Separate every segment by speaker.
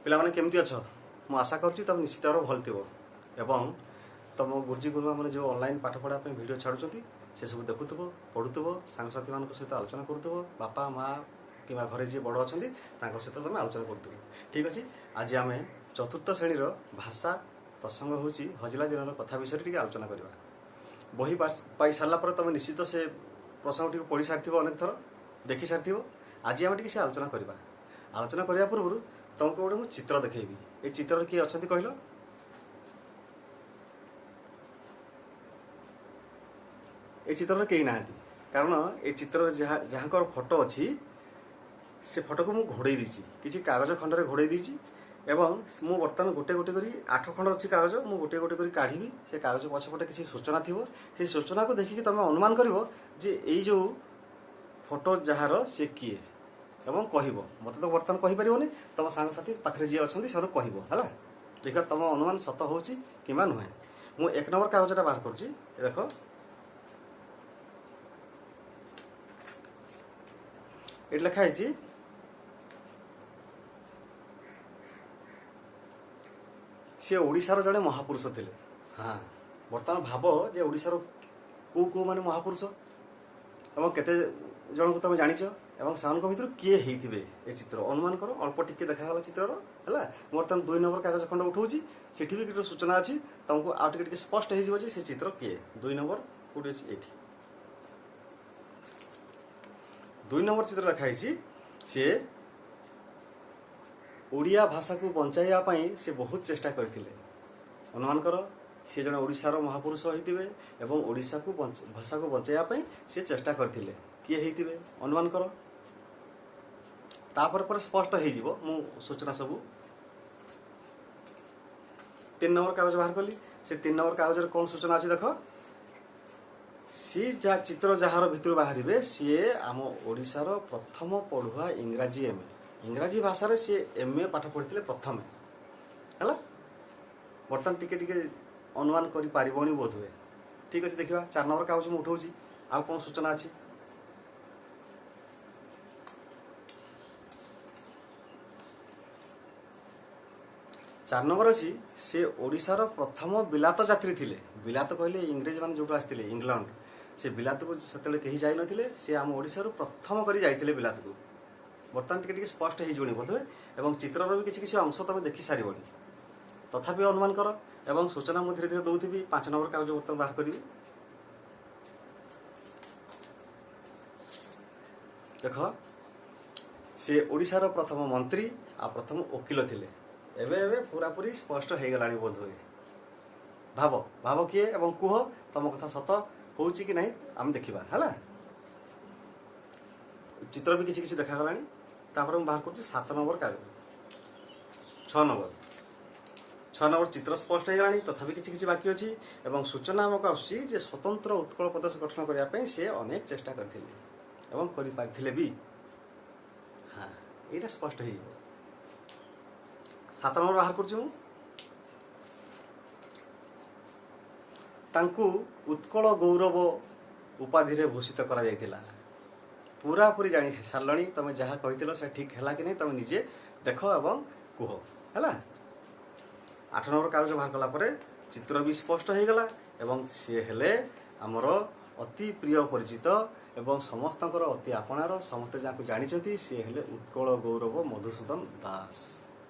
Speaker 1: ପିଲାମାନେ କେମିତି ଅଛ? ମୁଁ ଆଶା କରୁଛି ତୁମେ ନିଶ୍ଚିତ ଭାବରେ ଭଲ ଥିବ ଏବଂ ତୁମ ଗୁରୁଜୀ ଗୁରୁମାମାନେ ଯେଉଁ ଅନଲାଇନ୍ ପାଠ ପଢ଼ା ପାଇଁ ଭିଡ଼ିଓ ଛାଡ଼ୁଛନ୍ତି ସେସବୁ ଦେଖୁଥିବ, ପଢ଼ୁଥିବ, ସାଙ୍ଗସାଥିମାନଙ୍କ ସହିତ ଆଲୋଚନା କରୁଥିବ, ବାପା ମା କିମ୍ବା ଘରେ ଯିଏ ବଡ଼ ଅଛନ୍ତି ତାଙ୍କ ସହିତ ତୁମେ ଆଲୋଚନା କରୁଥିବ। ଠିକ୍ ଅଛି, ଆଜି ଆମେ ଚତୁର୍ଥ ଶ୍ରେଣୀର ଭାଷା ପ୍ରସଙ୍ଗ ହେଉଛି ହଜିଲା ଦିନର କଥା ବିଷୟରେ ଟିକେ ଆଲୋଚନା କରିବା। ବହି ପାଇ ସାରିଲା ପରେ ତୁମେ ନିଶ୍ଚିତ ସେ ପ୍ରସଙ୍ଗଟିକୁ ପଢ଼ି ସାରିଥିବ, ଅନେକ ଥର ଦେଖି ସାରିଥିବ। ଆଜି ଆମେ ଟିକେ ସେ ଆଲୋଚନା କରିବା। ଆଲୋଚନା କରିବା ପୂର୍ବରୁ ତୁମକୁ ଗୋଟେ ମୁଁ ଚିତ୍ର ଦେଖେଇବି। ଏ ଚିତ୍ରରେ କିଏ ଅଛନ୍ତି କହିଲ? ଏ ଚିତ୍ରରେ କେହି ନାହାନ୍ତି, କାରଣ ଏ ଚିତ୍ରରେ ଯାହାଙ୍କର ଫଟୋ ଅଛି ସେ ଫଟୋକୁ ମୁଁ ଘୋଡ଼େଇ ଦେଇଛି, କିଛି କାଗଜ ଖଣ୍ଡରେ ଘୋଡ଼େଇ ଦେଇଛି। ଏବଂ ମୁଁ ବର୍ତ୍ତମାନ ଗୋଟେ ଗୋଟେ କରି 8 ଖଣ୍ଡ ଅଛି କାଗଜ, ମୁଁ ଗୋଟେ ଗୋଟେ କରି କାଢ଼ିବି। ସେ କାଗଜ ପଛପଟେ କିଛି ସୂଚନା ଥିବ, ସେଇ ସୂଚନାକୁ ଦେଖିକି ତୁମେ ଅନୁମାନ କରିବ ଯେ ଏଇ ଯେଉଁ ଫଟୋ ଯାହାର ସେ କିଏ, ଏବଂ କହିବ। ମୋତେ ତ ବର୍ତ୍ତମାନ କହିପାରିବନି, ତୁମ ସାଙ୍ଗସାଥି ପାଖରେ ଯିଏ ଅଛନ୍ତି ସେମାନଙ୍କୁ କହିବ। ହେଲା, ଦେଖିବା ତୁମ ଅନୁମାନ ସତ ହେଉଛି କିମ୍ବା ନୁହେଁ। ମୁଁ 1 ନମ୍ବର କାଗଜଟା ବାହାର କରୁଛି। ଦେଖ, ଏଠି ଲେଖା ହେଇଛି ସିଏ ଓଡ଼ିଶାର ଜଣେ ମହାପୁରୁଷ ଥିଲେ। ହଁ, ବର୍ତ୍ତମାନ ଭାବ ଯେ ଓଡ଼ିଶାର କେଉଁ କେଉଁମାନେ ମହାପୁରୁଷ ଏବଂ କେତେ ଜଣଙ୍କୁ ତୁମେ ଜାଣିଛ ଏବଂ ସେମାନଙ୍କ ଭିତରୁ କିଏ ହେଇଥିବେ ଏ ଚିତ୍ର ଅନୁମାନ କର। ଅଳ୍ପ ଟିକେ ଦେଖାଗଲା ଚିତ୍ରର। ହେଲା, ମୁଁ ବର୍ତ୍ତମାନ 2 ନମ୍ବର କାଗଜ ଖଣ୍ଡ ଉଠଉଛି, ସେଠି ବି କିଛି ସୂଚନା ଅଛି, ତୁମକୁ ଆଉ ଟିକେ ଟିକେ ସ୍ପଷ୍ଟ ହେଇଯିବ ଯେ ସେ ଚିତ୍ର କିଏ। 2 ନମ୍ବର କୋଉଠି ଅଛି? ଏଇଠି 2 ନମ୍ବର ଚିତ୍ର ଲେଖା ହେଇଛି ସିଏ ଓଡ଼ିଆ ଭାଷାକୁ ବଞ୍ଚାଇବା ପାଇଁ ସେ ବହୁତ ଚେଷ୍ଟା କରିଥିଲେ। ଅନୁମାନ କର, ସେ ଜଣେ ଓଡ଼ିଶାର ମହାପୁରୁଷ ହେଇଥିବେ ଏବଂ ଓଡ଼ିଶାକୁ ଭାଷାକୁ ବଞ୍ଚାଇବା ପାଇଁ ସେ ଚେଷ୍ଟା କରିଥିଲେ। କିଏ ହେଇଥିବେ ଅନୁମାନ କର। ତାପରେ ପରେ ସ୍ପଷ୍ଟ ହେଇଯିବ ମୁଁ ସୂଚନା ସବୁ। 3 ନମ୍ବର କାଗଜ ବାହାର କଲି। ସେ 3 ନମ୍ବର କାଗଜରେ କ'ଣ ସୂଚନା ଅଛି ଦେଖ। ସିଏ ଯାହା ଚିତ୍ର ଯାହାର ଭିତରୁ ବାହାରିବେ ସିଏ ଆମ ଓଡ଼ିଶାର ପ୍ରଥମ ପଢ଼ୁଆ ଇଂରାଜୀ ଏମ୍ ଏ, ଇଂରାଜୀ ଭାଷାରେ ସିଏ ଏମ୍ ଏ ପାଠ ପଢ଼ିଥିଲେ ପ୍ରଥମେ। ହେଲା, ବର୍ତ୍ତମାନ ଟିକେ ଟିକେ ଅନୁମାନ କରିପାରିବଣି ବୋଧହୁଏ। ଠିକ୍ ଅଛି, ଦେଖିବା 4 ନମ୍ବର କାଗଜ ମୁଁ ଉଠଉଛି, ଆଉ କ'ଣ ସୂଚନା ଅଛି। 4 ନମ୍ବର ଅଛି ସେ ଓଡ଼ିଶାର ପ୍ରଥମ ବିଲାତ ଯାତ୍ରୀ ଥିଲେ। ବିଲାତ କହିଲେ ଇଂରେଜମାନେ ଯେଉଁଠୁ ଆସିଥିଲେ, ଇଂଲଣ୍ଡ, ସେ ବିଲାତକୁ ସେତେବେଳେ କେହି ଯାଇନଥିଲେ, ସେ ଆମ ଓଡ଼ିଶାରୁ ପ୍ରଥମ କରି ଯାଇଥିଲେ ବିଲାତକୁ। ବର୍ତ୍ତମାନ ଟିକେ ଟିକେ ସ୍ପଷ୍ଟ ହେଇଯିବଣି ବୋଧହୁଏ ଏବଂ ଚିତ୍ରର ବି କିଛି କିଛି ଅଂଶ ତୁମେ ଦେଖି ସାରିବଣି। ତଥାପି ଅନୁମାନ କର ଏବଂ ସୂଚନା ମୁଁ ଧୀରେ ଧୀରେ ଦେଉଥିବି। 5 ନମ୍ବର କାଗଜ ବର୍ତ୍ତମାନ ବାହାର କରିବି। ଦେଖ, ସେ ଓଡ଼ିଶାର ପ୍ରଥମ ମନ୍ତ୍ରୀ ଆଉ ପ୍ରଥମ ଓକିଲ ଥିଲେ। ଏବେ ଏବେ ପୁରାପୁରି ସ୍ପଷ୍ଟ ହେଇଗଲାଣି ବୋଧହୁଏ। ଭାବ ଭାବ କିଏ ଏବଂ କୁହ ତମ କଥା ସତ ହେଉଛି କି ନାହିଁ, ଆମେ ଦେଖିବା। ହେଲା, ଚିତ୍ର ବି କିଛି କିଛି ଦେଖାଗଲାଣି। ତାପରେ ମୁଁ ବାହାର କରୁଛି 7 ନମ୍ବର କାଗଜ, 6 ନମ୍ବର। 6 ନମ୍ବର ଚିତ୍ର ସ୍ପଷ୍ଟ ହେଇଗଲାଣି, ତଥାପି କିଛି କିଛି ବାକି ଅଛି। ଏବଂ ସୂଚନା ଆମକୁ ଆସୁଛି ଯେ ସ୍ୱତନ୍ତ୍ର ଉତ୍କଳ ପ୍ରଦେଶ ଗଠନ କରିବା ପାଇଁ ସେ ଅନେକ ଚେଷ୍ଟା କରିଥିଲେ ଏବଂ କରିପାରିଥିଲେ ବି। ହଁ, ଏଇଟା ସ୍ପଷ୍ଟ ହେଇଯିବ। 7 ନମ୍ବର ବାହାର କରୁଛି ମୁଁ। ତାଙ୍କୁ ଉତ୍କଳ ଗୌରବ ଉପାଧିରେ ଭୂଷିତ କରାଯାଇଥିଲା। ପୁରାପୁରି ଜାଣି ସାରିଲଣି, ତମେ ଯାହା କହିଥିଲ ସେ ଠିକ୍ ହେଲା କି ନାହିଁ ତମେ ନିଜେ ଦେଖ ଏବଂ କୁହ। ହେଲା, 8 ନମ୍ବର କାଗଜ ବାହାର କଲା ପରେ ଚିତ୍ର ବି ସ୍ପଷ୍ଟ ହେଇଗଲା ଏବଂ ସିଏ ହେଲେ ଆମର ଅତି ପ୍ରିୟ ପରିଚିତ ଏବଂ ସମସ୍ତଙ୍କର ଅତି ଆପଣାର, ସମସ୍ତେ ଯାହାକୁ ଜାଣିଛନ୍ତି, ସିଏ ହେଲେ ଉତ୍କଳ ଗୌରବ ମଧୁସୂଦନ ଦାସ।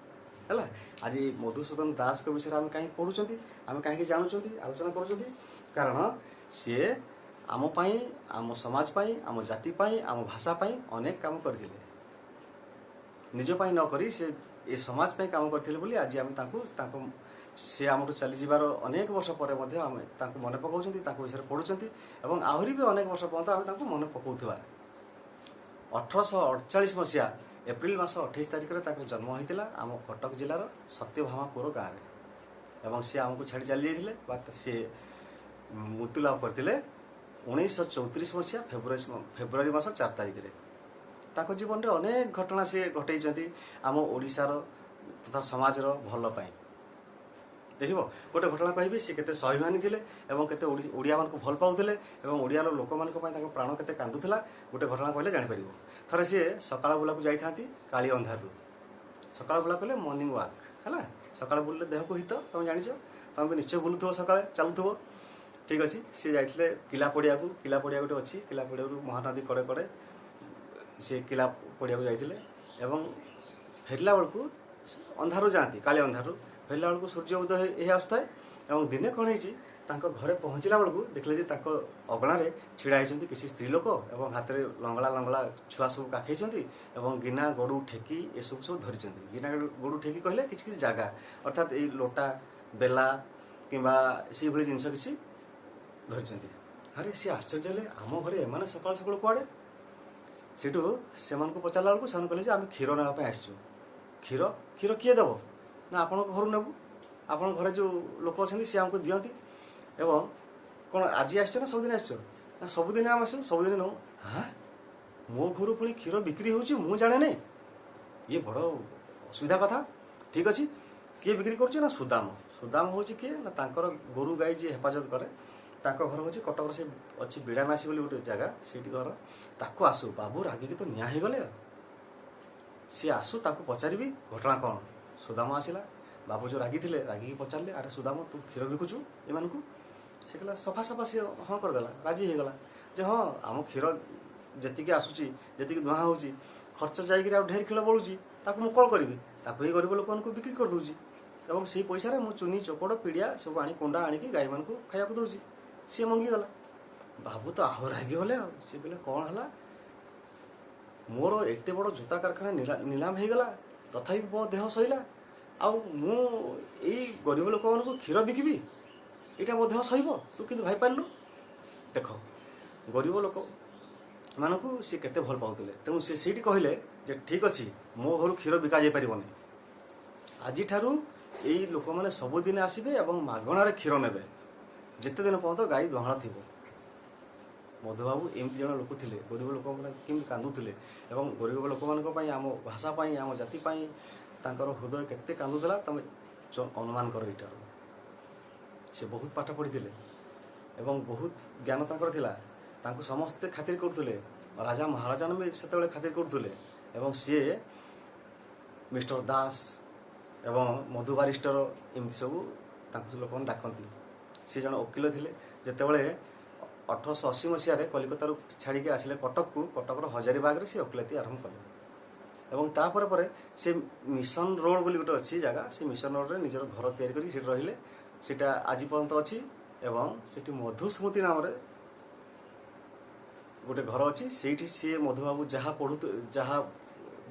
Speaker 1: ହେଲା, ଆଜି ମଧୁସୂଦନ ଦାସଙ୍କ ବିଷୟରେ ଆମେ କାହିଁକି ପଢ଼ୁଛନ୍ତି, ଆମେ କାହିଁକି ଜାଣୁଛନ୍ତି, ଆଲୋଚନା କରୁଛନ୍ତି? କାରଣ ସିଏ ଆମ ପାଇଁ, ଆମ ସମାଜ ପାଇଁ, ଆମ ଜାତି ପାଇଁ, ଆମ ଭାଷା ପାଇଁ ଅନେକ କାମ କରିଥିଲେ। ନିଜ ପାଇଁ ନ କରି ସେ ଏ ସମାଜ ପାଇଁ କାମ କରିଥିଲେ ବୋଲି ଆଜି ଆମେ ତାଙ୍କୁ ତାଙ୍କ ସେ ଆମଠୁ ଚାଲିଯିବାର ଅନେକ ବର୍ଷ ପରେ ମଧ୍ୟ ଆମେ ତାଙ୍କୁ ମନେ ପକାଉଛନ୍ତି, ତାଙ୍କ ବିଷୟରେ ପଢ଼ୁଛନ୍ତି ଏବଂ ଆହୁରି ବି ଅନେକ ବର୍ଷ ପର୍ଯ୍ୟନ୍ତ ଆମେ ତାଙ୍କୁ ମନେ ପକାଉଥିବା। 1848 ମସିହା ଏପ୍ରିଲ ମାସ 28 ତାରିଖରେ ତାଙ୍କର ଜନ୍ମ ହୋଇଥିଲା ଆମ କଟକ ଜିଲ୍ଲାର ସତ୍ୟଭାମାପୁର ଗାଁରେ ଏବଂ ସିଏ ଆମକୁ ଛାଡ଼ି ଚାଲି ଯାଇଥିଲେ ବା ସିଏ ମୃତ୍ୟୁ ଲାଭ କରିଥିଲେ 1934 ମସିହା ଫେବୃଆରୀ ମାସ 4 ତାରିଖରେ। ତାଙ୍କ ଜୀବନରେ ଅନେକ ଘଟଣା ସିଏ ଘଟେଇଛନ୍ତି ଆମ ଓଡ଼ିଶାର ତଥା ସମାଜର ଭଲ ପାଇଁ। ଦେଖିବ, ଗୋଟେ ଘଟଣା କହିବି, ସେ କେତେ ସ୍ୱାଭିମାନୀ ଥିଲେ ଏବଂ କେତେ ଓଡ଼ିଆମାନଙ୍କୁ ଭଲ ପାଉଥିଲେ ଏବଂ ଓଡ଼ିଆର ଲୋକମାନଙ୍କ ପାଇଁ ତାଙ୍କ ପ୍ରାଣ କେତେ କାନ୍ଦୁଥିଲା। ଗୋଟେ ଘଟଣା କହିଲେ ଜାଣିପାରିବ। ଥରେ ସିଏ ସକାଳ ବୁଲାକୁ ଯାଇଥାନ୍ତି କାଳି ଅନ୍ଧାରରୁ। ସକାଳ ବୁଲା କହିଲେ ମର୍ଣ୍ଣିଂ ୱାକ୍ ହେଲା। ସକାଳେ ବୁଲିଲେ ଦେହକୁ ହିତ, ତମେ ଜାଣିଛ, ତମେ ବି ନିଶ୍ଚୟ ବୁଲୁଥିବ, ସକାଳେ ଚାଲୁଥିବ। ଠିକ୍ ଅଛି। ସିଏ ଯାଇଥିଲେ କିଲା ପଡ଼ିଆକୁ। କିଲା ପଡ଼ିଆ ଗୋଟେ ଅଛି। କିଲା ପଡ଼ିଆରୁ ମହାନଦୀ କଡ଼େ କଡ଼େ ସେ କିଲା ପଡ଼ିଆକୁ ଯାଇଥିଲେ ଏବଂ ଫେରିଲା ବେଳକୁ ଅନ୍ଧାରୁ ଯାଆନ୍ତି, କାଳି ଅନ୍ଧାରୁ ଫେରିଲା ବେଳକୁ ସୂର୍ଯ୍ୟ ଉଦୟ ହେଇ ଆସୁଥାଏ। ଏବଂ ଦିନେ କ'ଣ ହେଇଛି, ତାଙ୍କ ଘରେ ପହଞ୍ଚିଲା ବେଳକୁ ଦେଖିଲେ ଯେ ତାଙ୍କ ଅଗଣାରେ ଛିଡ଼ା ହେଇଛନ୍ତି କିଛି ସ୍ତ୍ରୀ ଲୋକ ଏବଂ ହାତରେ ଲଙ୍ଗଳା ଲଙ୍ଗଳା ଛୁଆ ସବୁ କାଖେଇଛନ୍ତି ଏବଂ ଗିନା, ଗଡ଼ୁ, ଠେକି ଏସବୁ ସବୁ ଧରିଛନ୍ତି। ଗିନା, ଗଡ଼ୁ, ଠେକି କହିଲେ କିଛି କିଛି ଜାଗା, ଅର୍ଥାତ୍ ଏଇ ଲୋଟା, ବେଲା କିମ୍ବା ସେଇଭଳି ଜିନିଷ କିଛି ଧରିଛନ୍ତି। ଆରେ, ସିଏ ଆଶ୍ଚର୍ଯ୍ୟ ହେଲେ, ଆମ ଘରେ ଏମାନେ ସକାଳୁ ସକାଳୁ କୁଆଡ଼େ? ସେଠୁ ସେମାନଙ୍କୁ ପଚାରିଲା ବେଳକୁ ସେମାନେ କହିଲେ ଯେ ଆମେ କ୍ଷୀର ନେବା ପାଇଁ ଆସିଛୁ। କ୍ଷୀର? କ୍ଷୀର କିଏ ଦେବ? ନା, ଆପଣଙ୍କ ଘରୁ ନେବୁ, ଆପଣଙ୍କ ଘରେ ଯେଉଁ ଲୋକ ଅଛନ୍ତି ସିଏ ଆମକୁ ଦିଅନ୍ତି। ଏବଂ କ'ଣ ଆଜି ଆସିଛ ନା ସବୁଦିନ ଆସିଛ? ନା, ସବୁଦିନ ଆମେ ଆସୁ, ସବୁଦିନ ନେଉ। ହଁ, ମୋ ଘରୁ ପୁଣି କ୍ଷୀର ବିକ୍ରି ହେଉଛି, ମୁଁ ଜାଣେ ନାହିଁ, ଇଏ ବଡ଼ ଅସୁବିଧା କଥା। ଠିକ୍ ଅଛି, କିଏ ବିକ୍ରି କରୁଛି? ନା, ସୁଦାମ। ସୁଦାମ ହେଉଛି କିଏ? ନା, ତାଙ୍କର ଗୋରୁ ଗାଈ ଯିଏ ହେଫାଜତ କରେ। ତାଙ୍କ ଘର ହେଉଛି କଟକର ସେ ଅଛି ବିଡ଼ାନାସୀ ବୋଲି ଗୋଟେ ଜାଗା, ସେଇଠି ଘର। ତାକୁ ଆସୁ, ବାବୁ ରାଗିକି ତ ନିଆଁ ହେଇଗଲେ ଆଉ। ସିଏ ଆସୁ, ତାକୁ ପଚାରିବି ଘଟଣା କ'ଣ। ସୁଦାମ ଆସିଲା। ବାବୁ ଯେଉଁ ରାଗିଥିଲେ, ରାଗିକି ପଚାରିଲେ, ଆରେ ସୁଦାମ, ତୁ କ୍ଷୀର ବିକୁଛୁ ଏମାନଙ୍କୁ? ସେ କହିଲା, ସଫା ସଫା ସିଏ ହଁ କରିଦେଲା, ରାଜି ହେଇଗଲା ଯେ ହଁ, ଆମ କ୍ଷୀର ଯେତିକି ଆସୁଛି, ଯେତିକି ଦୁହାଁ ହେଉଛି, ଖର୍ଚ୍ଚ ଯାଇକିରି ଆଉ ଢେର କ୍ଷୀର ବଳୁଛି। ତାକୁ ମୁଁ କ'ଣ କରିବି? ତାକୁ ଏଇ ଗରିବ ଲୋକମାନଙ୍କୁ ବିକ୍ରି କରିଦେଉଛି ଏବଂ ସେଇ ପଇସାରେ ମୁଁ ଚୁନି, ଚୋକଡ଼, ପିଡ଼ିଆ ସବୁ ଆଣି, କୁଣ୍ଡା ଆଣିକି ଗାଈମାନଙ୍କୁ ଖାଇବାକୁ ଦେଉଛି। ସିଏ ମଙ୍ଗିଗଲା। ବାବୁ ତ ଆହୁରି ରାଗିଗଲେ। ଆଉ ସିଏ କହିଲେ, କ'ଣ ହେଲା, ମୋର ଏତେ ବଡ଼ ଜୋତା କାରଖାନା ନିଲାମ ହେଇଗଲା, ତଥାପି ମୋ ଦେହ ସହିଲା, ଆଉ ମୁଁ ଏଇ ଗରିବ ଲୋକମାନଙ୍କୁ କ୍ଷୀର ବିକିବି, ଏଇଟା ମୋ ଦେହ ସହିବ? ତୁ କିନ୍ତୁ ଭାବିପାରିଲୁ? ଦେଖ, ଗରିବ ଲୋକ ମାନଙ୍କୁ ସିଏ କେତେ ଭଲ ପାଉଥିଲେ। ତେଣୁ ସେ ସେଇଠି କହିଲେ ଯେ ଠିକ୍ ଅଛି, ମୋ ଘରୁ କ୍ଷୀର ବିକା ଯାଇପାରିବନି। ଆଜିଠାରୁ ଏଇ ଲୋକମାନେ ସବୁଦିନ ଆସିବେ ଏବଂ ମାଗଣାରେ କ୍ଷୀର ନେବେ, ଯେତେ ଦିନ ପର୍ଯ୍ୟନ୍ତ ଗାଈ ଦୁହାଁଳ ଥିବ। ମଧୁବାବୁ ଏମିତି ଜଣେ ଲୋକ ଥିଲେ। ଗରିବ ଲୋକମାନେ କେମିତି କାନ୍ଦୁଥିଲେ ଏବଂ ଗରିବ ଲୋକମାନଙ୍କ ପାଇଁ, ଆମ ଭାଷା ପାଇଁ, ଆମ ଜାତି ପାଇଁ ତାଙ୍କର ହୃଦୟ କେତେ କାନ୍ଦୁଥିଲା, ତମେ ଅନୁମାନ କର ଏଇଟାରୁ। ସେ ବହୁତ ପାଠ ପଢ଼ିଥିଲେ ଏବଂ ବହୁତ ଜ୍ଞାନ ତାଙ୍କର ଥିଲା। ତାଙ୍କୁ ସମସ୍ତେ ଖାତିର କରୁଥିଲେ। ରାଜା ମହାରାଜାମାନେ ବି ସେତେବେଳେ ଖାତିର କରୁଥିଲେ ଏବଂ ସିଏ ମିଷ୍ଟର ଦାସ ଏବଂ ମଧୁ ବାରିଷ୍ଟର ଏମିତି ସବୁ ତାଙ୍କୁ ଲୋକମାନେ ଡାକନ୍ତି। ସେ ଜଣେ ଓକିଲ ଥିଲେ। ଯେତେବେଳେ 1880 ମସିହାରେ କଲିକତାରୁ ଛାଡ଼ିକି ଆସିଲେ କଟକକୁ, କଟକର ହଜାରୀବାଗରେ ସେ ଓକିଲାତି ଆରମ୍ଭ କଲେ ଏବଂ ତାପରେ ପରେ ସେ ମିଶନ ରୋଡ଼ ବୋଲି ଗୋଟେ ଅଛି ଜାଗା, ସେ ମିଶନ ରୋଡ଼ରେ ନିଜର ଘର ତିଆରି କରିକି ସେଠି ରହିଲେ। ସେଇଟା ଆଜି ପର୍ଯ୍ୟନ୍ତ ଅଛି ଏବଂ ସେଠି ମଧୁସ୍ମୃତି ନାମରେ ଗୋଟେ ଘର ଅଛି। ସେଇଠି ସିଏ ମଧୁବାବୁ ଯାହା ପଢ଼ୁ, ଯାହା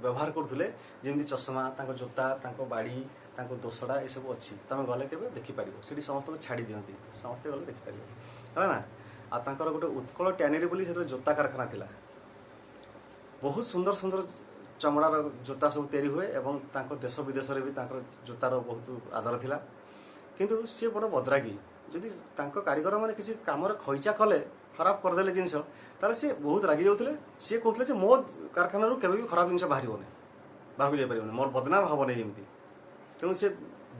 Speaker 1: ବ୍ୟବହାର କରୁଥିଲେ, ଯେମିତି ଚଷମା, ତାଙ୍କ ଜୋତା, ତାଙ୍କ ବାଡ଼ି, ତାଙ୍କ ଦୋସଡ଼ା, ଏସବୁ ଅଛି। ତମେ ଗଲେ କେବେ ଦେଖିପାରିବ। ସେଠି ସମସ୍ତଙ୍କୁ ଛାଡ଼ି ଦିଅନ୍ତି, ସମସ୍ତେ ଗଲେ ଦେଖିପାରିବ, ହେଲା ନା? ଆଉ ତାଙ୍କର ଗୋଟେ ଉତ୍କଳ ଟ୍ୟାନେରୀ ବୋଲି ସେଠି ଜୋତା କାରଖାନା ଥିଲା। ବହୁତ ସୁନ୍ଦର ସୁନ୍ଦର ଚମଡ଼ାର ଜୋତା ସବୁ ତିଆରି ହୁଏ ଏବଂ ତାଙ୍କ ଦେଶ ବିଦେଶରେ ବି ତାଙ୍କର ଜୋତାର ବହୁତ ଆଦର ଥିଲା। କିନ୍ତୁ ସିଏ ବଡ଼ ବଦରାଗୀ। ଯଦି ତାଙ୍କ କାରିଗରମାନେ କିଛି କାମରେ ଖଇଚା କଲେ, ଖରାପ କରିଦେଲେ ଜିନିଷ, ତାହେଲେ ସିଏ ବହୁତ ରାଗି ଯାଉଥିଲେ। ସିଏ କହୁଥିଲେ ଯେ ମୋ କାରଖାନାରୁ କେବେ ବି ଖରାପ ଜିନିଷ ବାହାରିବନି, ବାହାରକୁ ଯାଇପାରିବନି, ମୋର ବଦନାମ ହବନି ଯେମିତି। ତେଣୁ ସେ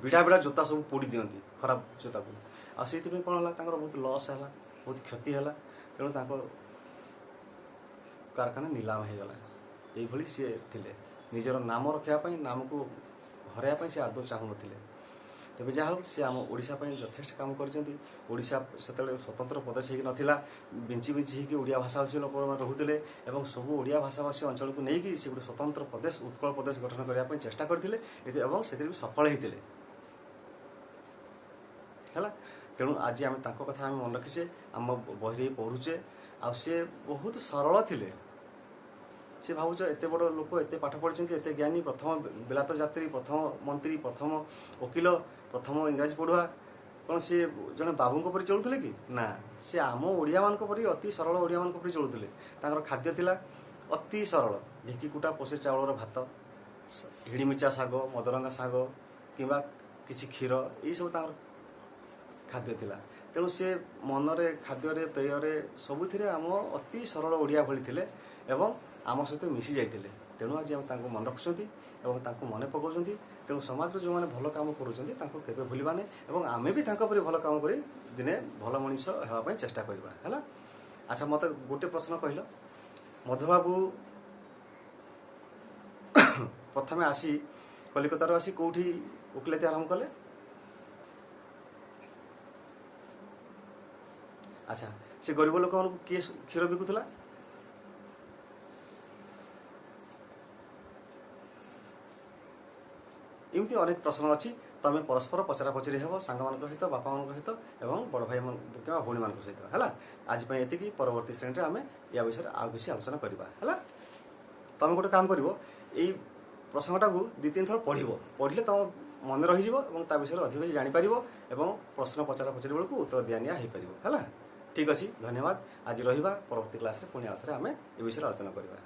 Speaker 1: ବିଡ଼ା ବିଡ଼ା ଜୋତା ସବୁ ପୋଡ଼ି ଦିଅନ୍ତି, ଖରାପ ଜୋତାକୁ। ଆଉ ସେଇଥିପାଇଁ କ'ଣ ହେଲା, ତାଙ୍କର ବହୁତ ଲସ୍ ହେଲା, ବହୁତ କ୍ଷତି ହେଲା। ତେଣୁ ତାଙ୍କ କାରଖାନା ନିଲାମ ହେଇଗଲା। ଏଇଭଳି ସିଏ ଥିଲେ। ନିଜର ନାମ ରଖିବା ପାଇଁ, ନାମକୁ ହରାଇବା ପାଇଁ ସେ ଆଦୌ ଚାହୁଁନଥିଲେ। ତେବେ ଯାହା ହଉ, ସେ ଆମ ଓଡ଼ିଶା ପାଇଁ ଯଥେଷ୍ଟ କାମ କରିଛନ୍ତି। ଓଡ଼ିଶା ସେତେବେଳେ ସ୍ୱତନ୍ତ୍ର ପ୍ରଦେଶ ହେଇକି ନଥିଲା, ବିଞ୍ଚି ବିଞ୍ଚି ହେଇକି ଓଡ଼ିଆ ଭାଷାଭାଷୀ ଲୋକମାନେ ରହୁଥିଲେ ଏବଂ ସବୁ ଓଡ଼ିଆ ଭାଷାଭାଷୀ ଅଞ୍ଚଳକୁ ନେଇକି ସେ ଗୋଟେ ସ୍ୱତନ୍ତ୍ର ପ୍ରଦେଶ, ଉତ୍କଳ ପ୍ରଦେଶ ଗଠନ କରିବା ପାଇଁ ଚେଷ୍ଟା କରିଥିଲେ ଏବଂ ସେଥିରେ ବି ସଫଳ ହେଇଥିଲେ। ହେଲା, ତେଣୁ ଆଜି ଆମେ ତାଙ୍କ କଥା ଆମେ ମନେ ରଖିଛେ, ଆମ ବହିରେ ବି ପଢ଼ୁଛେ। ଆଉ ସିଏ ବହୁତ ସରଳ ଥିଲେ। ସେ ଭାବୁଛ, ଏତେ ବଡ଼ ଲୋକ, ଏତେ ପାଠ ପଢ଼ିଛନ୍ତି, ଏତେ ଜ୍ଞାନୀ, ପ୍ରଥମ ବିଲାତ ଯାତ୍ରୀ, ପ୍ରଥମ ମନ୍ତ୍ରୀ, ପ୍ରଥମ ଓକିଲ, ପ୍ରଥମ ଇଂରାଜୀ ପଢ଼ୁଆ, କ'ଣ ସିଏ ଜଣେ ବାବୁଙ୍କ ପରି ଚଳୁଥିଲେ କି? ନା, ସେ ଆମ ଓଡ଼ିଆମାନଙ୍କ ପରି, ଅତି ସରଳ ଓଡ଼ିଆମାନଙ୍କ ପରି ଚଳୁଥିଲେ। ତାଙ୍କର ଖାଦ୍ୟ ଥିଲା ଅତି ସରଳ, ଢିଙ୍କି କୁଟା ପୋଷେ ଚାଉଳର ଭାତ, ହିଡ଼ିମିଚା ଶାଗ, ମଦରଙ୍ଗା ଶାଗ କିମ୍ବା କିଛି କ୍ଷୀର, ଏଇସବୁ ତାଙ୍କର ଖାଦ୍ୟ ଥିଲା। ତେଣୁ ସେ ମନରେ, ଖାଦ୍ୟରେ, ପେୟରେ, ସବୁଥିରେ ଆମ ଅତି ସରଳ ଓଡ଼ିଆ ଭଳି ଥିଲେ ଏବଂ ଆମ ସହିତ ମିଶି ଯାଇଥିଲେ। ତେଣୁ ଆଜି ଆମେ ତାଙ୍କୁ ମନେ ରଖୁଛନ୍ତି ଏବଂ ତାଙ୍କୁ ମନେ ପକାଉଛନ୍ତି। ତେଣୁ ସମାଜରେ ଯେଉଁମାନେ ଭଲ କାମ କରୁଛନ୍ତି, ତାଙ୍କୁ କେବେ ଭୁଲିବାନି ଏବଂ ଆମେ ବି ତାଙ୍କ ପରି ଭଲ କାମ କରି ଦିନେ ଭଲ ମଣିଷ ହେବା ପାଇଁ ଚେଷ୍ଟା କରିବା। ହେଲା। ଆଚ୍ଛା, ମୋତେ ଗୋଟେ ପ୍ରଶ୍ନ କହିଲ, ମଧୁବାବୁ ପ୍ରଥମେ ଆସି କଲିକତାରୁ ଆସି କେଉଁଠି ଓକିଲାତି ଆରମ୍ଭ କଲେ? ଆଚ୍ଛା, ସେ ଗରିବ ଲୋକମାନଙ୍କୁ କିଏ କ୍ଷୀର ବିକୁଥିଲା? ଏମିତି ଅନେକ ପ୍ରଶ୍ନ ଅଛି। ତମେ ପରସ୍ପର ପଚରା ପଚରି ହେବ ସାଙ୍ଗମାନଙ୍କ ସହିତ, ବାପାମାନଙ୍କ ସହିତ ଏବଂ ବଡ଼ ଭାଇମାନଙ୍କ କିମ୍ବା ଭଉଣୀମାନଙ୍କ ସହିତ। ହେଲା, ଆଜି ପାଇଁ ଏତିକି। ପରବର୍ତ୍ତୀ ଶ୍ରେଣୀରେ ଆମେ ୟା ବିଷୟରେ ଆଉ କିଛି ଆଲୋଚନା କରିବା। ହେଲା, ତମେ ଗୋଟେ କାମ କରିବ, ଏଇ ପ୍ରସଙ୍ଗଟାକୁ 2 3 ଥର ପଢ଼ିବ। ପଢ଼ିଲେ ତମ ମନେ ରହିଯିବ ଏବଂ ତା ବିଷୟରେ ଅଧିକ କିଛି ଜାଣିପାରିବ ଏବଂ ପ୍ରଶ୍ନ ପଚରା ପଚରି ବେଳକୁ ଉତ୍ତର ଦିଆ ନିଆ ହେଇପାରିବ। ହେଲା, ଠିକ୍ ଅଛି, ଧନ୍ୟବାଦ। ଆଜି ରହିବା, ପରବର୍ତ୍ତୀ କ୍ଲାସ୍ରେ ପୁଣି ଆଉ ଥରେ ଆମେ ଏ ବିଷୟରେ ଆଲୋଚନା କରିବା।